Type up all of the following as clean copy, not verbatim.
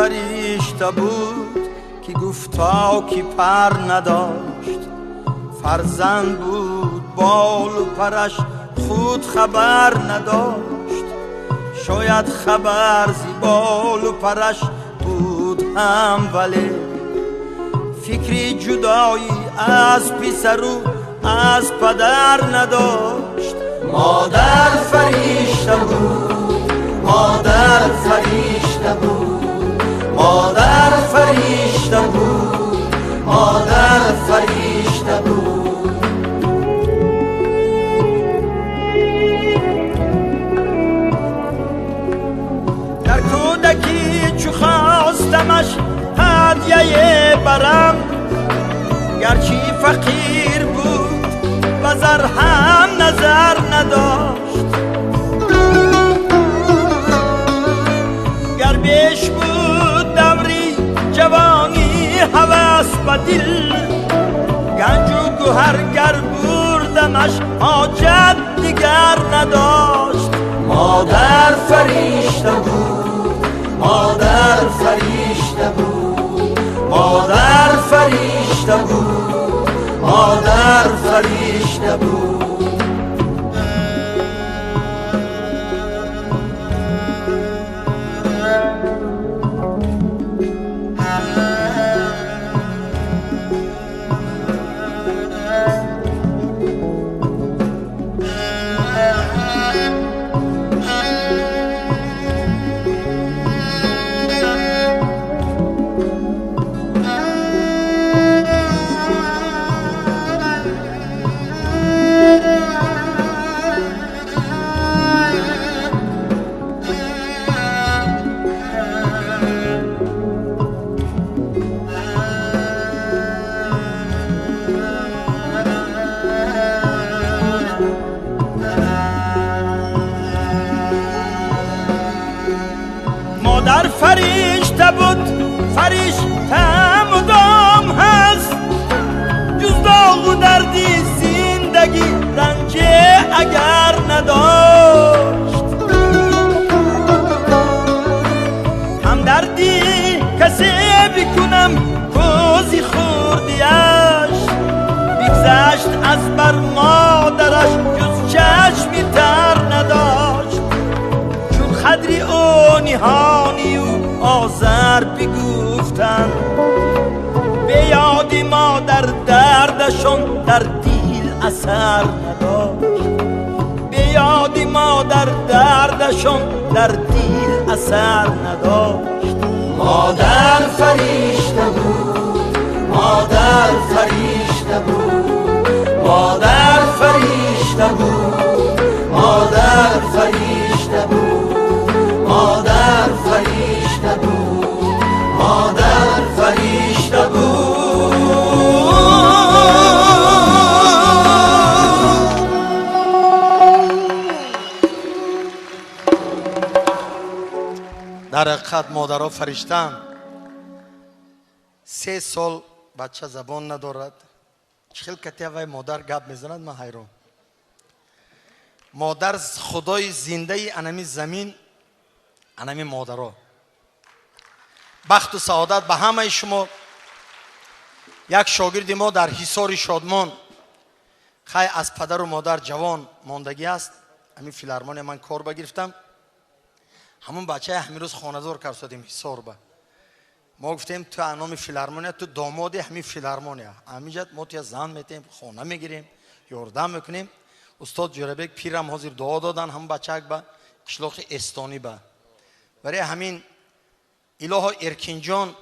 Фаришта буд, ки гуфта ки пар надошт, фарзанд буд, болу параш худ хабар надошт. Шояд хабар зи болу параш буд ҳам, вале фикри ҷудоӣ аз писару аз падар надошт. Модар фаришта буд, модар фаришта буд, модар фаришта буд, модар фаришта буд. Дар кӯдакӣ чу хостамаш ҳадяе барам, гарчи фақир буд, ба зар ҳам назар надошт. Гар беш буд даври ҷавонӣ ҳавас ба дил, ганҷу гӯҳар гар бурдамаш, ҳоҷат дигар надошт. Модар фаришта буд, модар фаришта буд, модар фаришта буд, модар фаришта буд. Модар фаришта буд, фаришта мудом ҳаст, ҷуз доғу дарди зиндагӣ ранҷе агар надошт. Ҳамдарди касе бикунам кӯзи хурдиаш, бигзашт аз бар модараш, ҷуз чашми тар надошт. Чун қадри ӯ ниҳонию озар бигуфтанд, бе ёди модар дардашон дар дил асар надошт. Бе ёди модар дардашон дар дил асар надошт. Модар фаришта буд, модар фаришта буд, модар фаришта буд, модар фаришта буд, модар фаришта буд, модар фаришта буд. Дар ҳақиқат модаро фариштаанд. 3 сол бача забон надорад, чӣ хел катия вай модар гап мезанад, ман ҳайрон. Модар худои зиндаи анами замин, анами модаро. Бахту саодат ба ҳамаи шумо. Як шогирди мо дар Ҳисори Шодмон, хай, аз падару модар ҷавон мондагӣ аст. Ҳамин филармония ман кор багирифтам, ҳамун бачаи ҳамин рӯз хонадор кард Ҳисор. Ба мо гуфтем: ту номи филармония, ту домоди ҳамин филармония, ҳаминҷа мо туя зан метем, хона мегирем, ёрдам мекунем. Устод Ҷӯрабек пирам ҳозир дуо додан ҳамун бачаак ба қишлоқи Эстонӣ. Ба барои ҳамин, илоҳо, Эркинҷон,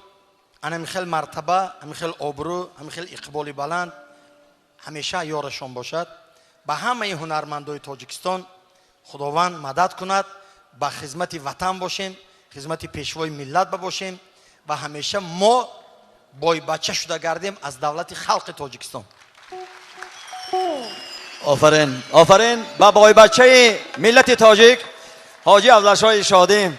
анами хел мартаба, ҳамин хел обрӯ, ҳамин хел иқболи баланд ҳамеша ёрашон бошад. Ба ҳамаи ҳунармандои Тоҷикистон Худованд мадад кунад. Ба хизмати ватан бошем, хизмати пешвои миллат ба бошем ва ҳамеша мо бойбача шуда гардем аз давлати халқи Тоҷикистон. Офарин, офарин ба бойбачаи миллати тоҷик, ҳоҷӣ Абдулшоҳи Шодӣ.